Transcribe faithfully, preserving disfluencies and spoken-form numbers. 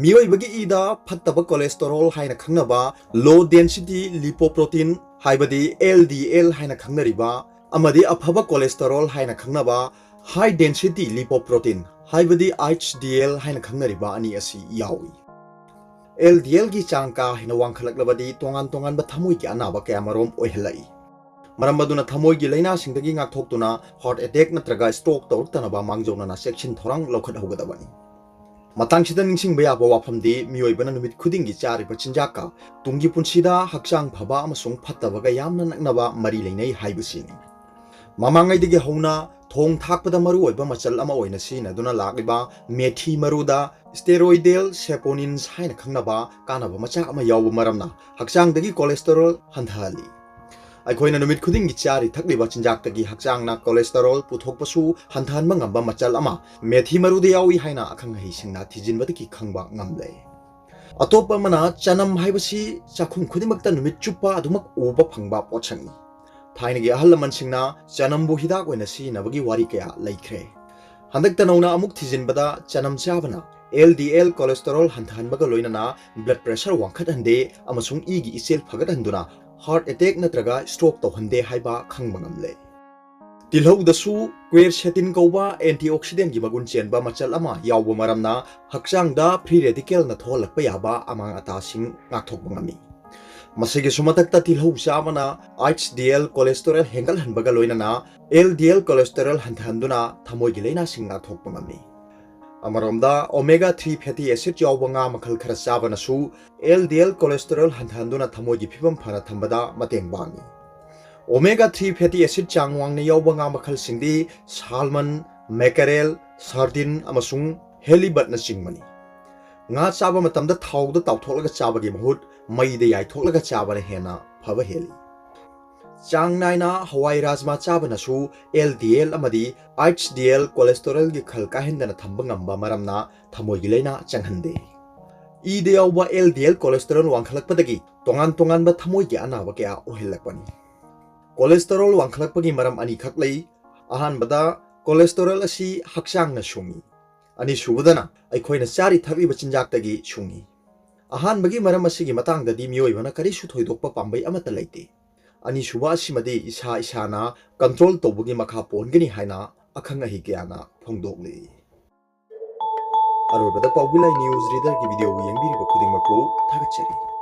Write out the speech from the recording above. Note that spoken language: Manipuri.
ꯃꯤꯑꯣꯏꯕꯒꯤ ꯏꯗ ꯐꯠꯇꯕ cholesterol ꯍꯥꯏꯅ ꯈꯪꯅꯕ low density lipoprotein, ꯍꯥꯏꯕꯗꯤ L D L ꯍꯥꯏꯅ ꯈꯪꯅꯔꯤꯕ, ꯑꯃꯗꯤ ꯑꯐꯕ cholesterol ꯍꯥꯏꯅ ꯈꯪꯅꯕ high density lipoprotein, ꯍꯥꯏꯕꯗꯤ H D L ꯍꯥꯏꯅ ꯈꯪꯅꯔꯤꯕ ꯑꯅꯤ ꯑꯁꯤ ꯌꯥꯎꯏ꯫ L D L ꯒꯤ ꯆꯥꯡ ꯀꯥ ꯍꯦꯟꯅ ꯋꯥꯡꯈꯠꯂꯛꯂꯕꯗꯤ ꯇꯣꯉꯥꯟ ꯇꯣꯉꯥꯟꯕ ꯊꯃꯣꯏꯒꯤ ꯑꯅꯥꯕ ꯀꯌꯥꯃꯔꯨꯝ ꯑꯣꯏꯍꯜꯂꯛꯏ꯫ ꯃꯔꯝ ꯑꯗꯨꯅ ꯊꯃꯣꯏꯒꯤ ꯂꯥꯏꯅꯥꯁꯤꯡꯗꯒꯤ ꯉꯥꯛꯊꯣꯛꯇꯨꯅ heart attack ꯅꯠꯇ꯭ꯔꯒ stroke ꯇꯧꯔꯛꯇꯅꯕ ꯃꯥꯡꯖꯧꯅꯅ ꯆꯦꯛꯁꯤꯟ ꯊꯧꯔꯥꯡ ꯂꯧꯈꯠꯍꯧꯒꯗꯕꯅꯤ꯫ ꯃꯇꯥꯡꯁꯤꯗ ꯅꯤꯡꯁꯤꯡꯕ ꯌꯥꯕ ꯋꯥꯐꯝꯗꯤ ꯃꯤꯑꯣꯏꯕꯅ ꯅꯨꯃꯤꯠ ꯈꯨꯗꯤꯡꯒꯤ ꯆꯥꯔꯤꯕ ꯆꯤꯟꯖꯥꯛꯀ ꯇꯨꯡꯒꯤ ꯄꯨꯟꯁꯤꯗ ꯍꯛꯆꯥꯡ ꯐꯕ ꯑꯃꯁꯨꯡ ꯐꯠꯇꯕꯒ ꯌꯥꯝꯅ ꯅꯛꯅꯕ ꯃꯔꯤ ꯂꯩꯅꯩ ꯍꯥꯏꯕꯁꯤꯅꯤ꯫ ꯃꯃꯥꯡꯉꯩꯗꯒꯤ ꯍꯧꯅ ꯊꯣꯡ ꯊꯥꯛꯄꯗ ꯃꯔꯨꯑꯣꯏꯕ ꯃꯆꯜ ꯑꯃ ꯑꯣꯏꯅ ꯁꯤꯖꯤꯟꯅꯗꯨꯅ ꯂꯥꯛꯂꯤꯕ ꯃꯦꯊꯤ ꯃꯔꯨꯗ steroidal saponins ꯍꯥꯏꯅ ꯈꯪꯅꯕ ꯀꯥꯟꯅꯕ ꯃꯆꯥꯛ ꯑꯃ ꯌꯥꯎꯕ ꯃꯔꯝꯅ ꯍꯛꯆꯥꯡꯗꯒꯤ cholesterol ꯍꯟꯊꯍꯜꯂꯤ꯫ ꯑꯩꯈꯣꯏꯅ ꯅꯨꯃꯤꯠ ꯈꯨꯗꯤꯡꯒꯤ ꯆꯥꯔꯤ ꯊꯛꯂꯤꯕ ꯆꯤꯟꯖꯥꯛꯇꯒꯤ ꯍꯛꯆꯥꯡꯅ cholesterol ꯄꯨꯊꯣꯛꯄꯁꯨ ꯍꯟꯊꯍꯟꯕ ꯉꯝꯕ ꯃꯆꯜ ꯑꯃ ꯃꯦꯊꯤ ꯃꯔꯨꯗ ꯌꯥꯎꯏ ꯍꯥꯏꯅ ꯑꯈꯪ ꯑꯍꯩꯁꯤꯡꯅ ꯊꯤꯖꯤꯟꯕꯗꯒꯤ ꯈꯪꯕ ꯉꯝꯂꯦ꯫ ꯑꯇꯣꯞꯄ ꯑꯃꯅ ꯆꯅꯝ ꯍꯥꯏꯕꯁꯤ ꯆꯥꯛꯈꯨꯝ ꯈꯨꯗꯤꯡꯃꯛꯇ ꯅꯨꯃꯤꯠ ꯆꯨꯞꯄ ꯑꯗꯨꯃꯛ ꯎꯕ ꯐꯪꯕ ꯄꯣꯠꯁꯛꯅꯤ꯫ ꯊꯥꯏꯅꯒꯤ ꯑꯍꯜ ꯂꯃꯟꯁꯤꯡꯅ ꯆꯅꯝꯕꯨ ꯍꯤꯗꯥꯛ ꯑꯣꯏꯅ ꯁꯤꯖꯤꯟꯅꯕꯒꯤ ꯋꯥꯔꯤ ꯀꯌꯥ ꯂꯩꯈ꯭ꯔꯦ꯫ ꯍꯟꯗꯛꯇ ꯅꯧꯅ ꯑꯃꯨꯛ ꯊꯤꯖꯤꯟꯕꯗ ꯆꯅꯝ ꯆꯥꯕꯅ L D L cholesterol ꯍꯟꯊꯍꯟꯕꯒ ꯂꯣꯏꯅꯅ blood pressure ꯋꯥꯡꯈꯠꯍꯟꯗꯦ ꯑꯃꯁꯨꯡ ꯏꯒꯤ ꯏꯆꯦꯜ ꯐꯒꯠꯍꯟꯗꯨꯅ heart attack ꯅꯠꯇ꯭ꯔꯒ stroke ꯇꯧꯍꯟꯗꯦ ꯍꯥꯏꯕ ꯈꯪꯕ ꯉꯝꯂꯦ꯫ ꯇꯤꯜꯍꯧꯗꯁꯨ quercetin ꯀꯧꯕ antioxidant ꯀꯤ ꯃꯒꯨꯟ ꯆꯦꯟꯕ ꯃꯆꯜ ꯑꯃ ꯌꯥꯎꯕ ꯃꯔꯝꯅ ꯍꯛꯆꯥꯡꯗ free radical ꯅ ꯊꯣꯛꯍꯜꯂꯛꯄ ꯌꯥꯕ ꯑꯃꯥꯡ ꯑꯇꯥꯁꯤꯡ ꯉꯥꯛꯊꯣꯛꯄ ꯉꯝꯃꯤ꯫ ꯃꯁꯤꯒꯤꯁꯨ ꯃꯊꯛꯇ ꯇꯤꯜꯍꯧ ꯆꯥꯕꯅ H D L cholesterol ꯍꯦꯟꯒꯠꯍꯟꯕꯒ ꯂꯣꯏꯅꯅ L D L cholesterol ꯍꯟꯊꯍꯟꯗꯨꯅ ꯊꯃꯣꯏꯒꯤ ꯂꯥꯏꯅꯥꯁꯤꯡ ꯉꯥꯛꯊꯣꯛꯄ ꯉꯝꯃꯤ꯫ ꯑꯃꯔꯣꯝꯗ omega three fatty acid ꯌꯥꯎꯕ ꯉꯥ ꯃꯈꯜ ꯈꯔ ꯆꯥꯕꯅꯁꯨ L D L cholesterol ꯍꯟꯊꯍꯟꯗꯨꯅ ꯊꯃꯣꯏꯒꯤ ꯐꯤꯕꯝ ꯐꯅ ꯊꯝꯕꯗ ꯃꯇꯦꯡ ꯄꯥꯡꯏ꯫ Omega three fatty acid ꯆꯥꯡ ꯋꯥꯡꯅ ꯌꯥꯎꯕ ꯉꯥ ꯃꯈꯜꯁꯤꯡꯗꯤ salmon, mackerel, sardine ꯑꯃꯁꯨꯡ halibut ꯅꯆꯤꯡꯕꯅꯤ꯫ ꯉꯥ ꯆꯥꯕ ꯃꯇꯝꯗ ꯊꯥꯎꯗ ꯇꯥꯎꯊꯣꯛꯂꯒ ꯆꯥꯕꯒꯤ ꯃꯍꯨꯠ ꯃꯩꯗ ꯌꯥꯏꯊꯣꯛꯂꯒ ꯆꯥꯕꯅ ꯍꯦꯟꯅ ꯐꯕ ꯍꯦꯜꯂꯤ꯫ ꯆꯥꯡ ꯅꯥꯏꯅ ꯍꯋꯥꯏ ꯔꯥꯖꯃꯥ ꯆꯥꯕꯅꯁꯨ L D L ꯑꯃꯗꯤ H D L cholesterol ꯒꯤ ꯈꯜ ꯀꯥꯏꯍꯟꯗꯅ ꯊꯝꯕ ꯉꯝꯕ ꯃꯔꯝꯅ ꯊꯃꯣꯏꯒꯤ ꯂꯥꯏꯅꯥ ꯆꯪꯍꯟꯗꯦ꯫ ꯏꯗ ꯌꯥꯎꯕ L D L cholesterol ꯋꯥꯡꯈꯠꯂꯛꯄꯗꯒꯤ ꯇꯣꯉꯥꯟ ꯇꯣꯉꯥꯟꯕ ꯊꯃꯣꯏꯒꯤ ꯑꯅꯥꯕ ꯀꯌꯥ ꯑꯣꯏꯍꯜꯂꯛꯄꯅꯤ꯫ Cholesterol ꯋꯥꯡꯈꯠꯂꯛꯄꯒꯤ ꯃꯔꯝ ꯑꯅꯤꯈꯛ ꯂꯩ꯫ ꯑꯍꯥꯟꯕꯗ, cholesterol ꯑꯁꯤ ꯍꯛꯆꯥꯡꯅ ꯁꯨꯡꯏ꯫ ꯑꯅꯤꯁꯨꯕꯗꯅ ꯑꯩꯈꯣꯏꯅ ꯆꯥꯔꯤ ꯊꯛꯂꯤꯕ ꯆꯤꯟꯖꯥꯛꯇꯒꯤ ꯁꯨꯡꯏ꯫ ꯑꯍꯥꯟꯕꯒꯤ ꯃꯔꯝ ꯑꯁꯤꯒꯤ ꯃꯇꯥꯡꯗꯗꯤ ꯃꯤꯑꯣꯏꯕꯅ ꯀꯔꯤꯁꯨ ꯊꯣꯏꯗꯣꯛꯄ ꯄꯥꯝꯕꯩ ꯑꯃꯠꯇ ꯂꯩꯇꯦ꯫ ꯑꯅꯤꯁꯨꯕ ꯑꯁꯤꯃꯗꯤ ꯏꯁꯥ ꯏꯁꯥꯅ ꯀꯟꯇ꯭ꯔꯣꯜ ꯇꯧꯕꯒꯤ ꯃꯈꯥ ꯄꯣꯟꯒꯅꯤ ꯍꯥꯏꯅ ꯑꯈꯪ ꯑꯍꯩ ꯀꯌꯥꯅ ꯐꯣꯡꯗꯣꯛꯂꯤ꯫ ꯑꯔꯣꯏꯕꯗ ꯄꯥꯎꯕꯤ ꯂꯥꯏ ꯅ꯭ꯌꯨꯁ ꯔꯤꯗꯔꯒꯤ ꯚꯤꯗꯤꯑꯣꯕꯨ ꯌꯦꯡꯕꯤꯔꯤꯕ ꯈꯨꯗꯤꯡꯃꯛꯄꯨ ꯊꯥꯒꯠꯆꯔꯤ꯫